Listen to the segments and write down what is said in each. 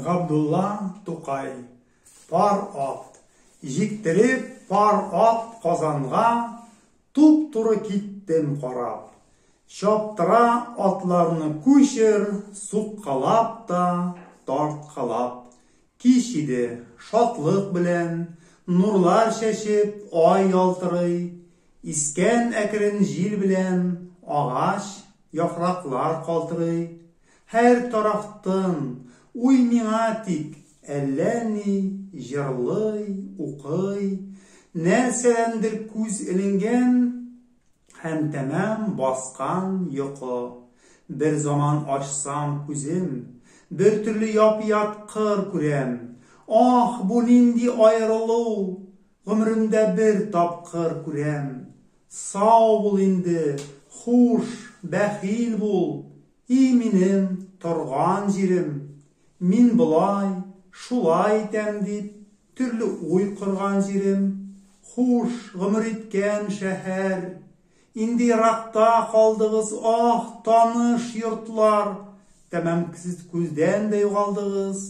Габдулла Тукай. Пар ат. Җиктереп пар ат Казанга, Туп-туры киттем карап. Чаптыра атларны кучер, Суккалап та, тарткалап. Кич иде, шатлык белән, Нурлар чәчеп, ай ялтырый. Искән әкрен җил белән Агач, яфраклар калтырый. Һәр тарафтын, уй миңа тик Әллә ни җырлый, укый. Нәрсәдәндер күз эленгән Һәм тәмам баскан йокы. Бер заман ачсам күзем, Бер төрле яп-ят кыр күрәм. Ах, бу нинди аерылу, Гомеремдә бер тапкыр күрәм. Сау бул инде, хуш, бәхил бул, И минем торган җирем. Мин болай, шулай итәм дип, Төрле уй корган җирем. Хуш, гомер иткән шәһәр. Инде еракта калдыгыз, ах, таныш йортлар, Тәмам сез күздән дә югалдыгыз.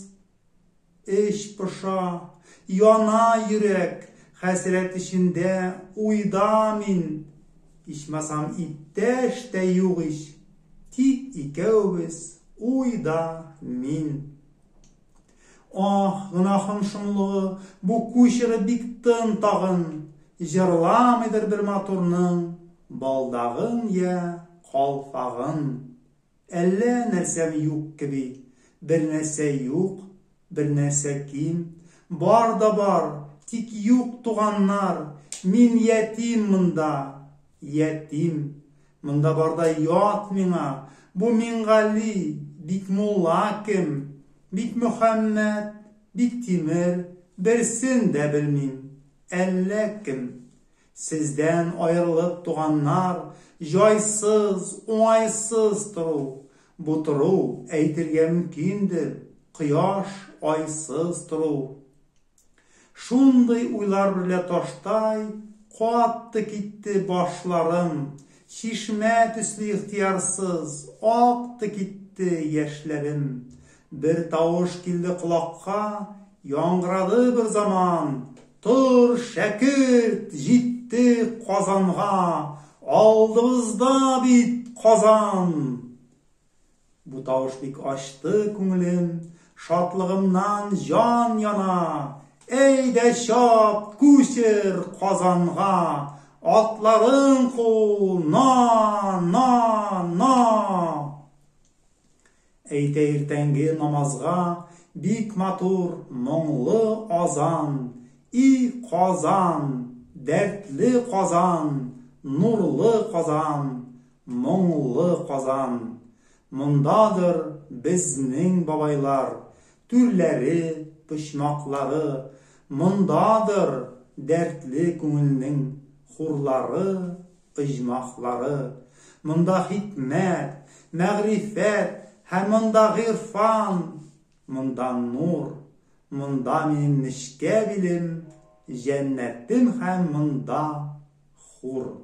Эч поша, яна йөрәк, хәсрәт эчендә, уйда мин. Ичмасам иптәш тә юк ич, тик икәүбез, уй да мин. Ах, гөнаһым шомлыгы, бу кучеры бик тын тагын, Җырламыйдыр бер матурның балдагын йә калфагын. Әллә нәрсәм юк кеби, бер нәрсә юк, бер нәрсә ким. Бар да бар, тик юк туганнар, мин ятим монда, ятим. Монда бар да ят миңа, бу Миңгали, Бикмулла кем, Бикмөхәммәт, Биктимер, берсен дә белмим, әллә кем. Сездән аерылып туганнар, җайсыз, уңайсыз тору. Бу тору, әйтергә мөмкиндер, кояш, айсыз тору. Шундый уйлар берлә таштай катты китте башларым, чишмә төсле ихтыярсыз акты китте яшьләрем. Бер тавыш килде колакка, яңгырады бер заман, Тор, шәкерт, җиттек Казанга, алдыбызда бит Казан! Бу тавыш бик ачты күңелем, шатлыгымнан җан яна. Әйдә чап, күчер Казанга, атларың ку, на, на, на! Әйтә иртәнге намазга бик матур, моңлы азан. И Казан, дәртле Казан, нурлы Казан, моңлы Казан. Мондадыр безнең бабайлар, түрләре, почмаклары, Мондадыр дәртле күңелнең хурлары, Оҗмахлары. Монда хикмәт, мәгърифәт һәм монда гыйрфан, монда нур, монда минем нечкә билем, җәннәтем һәм монда хур.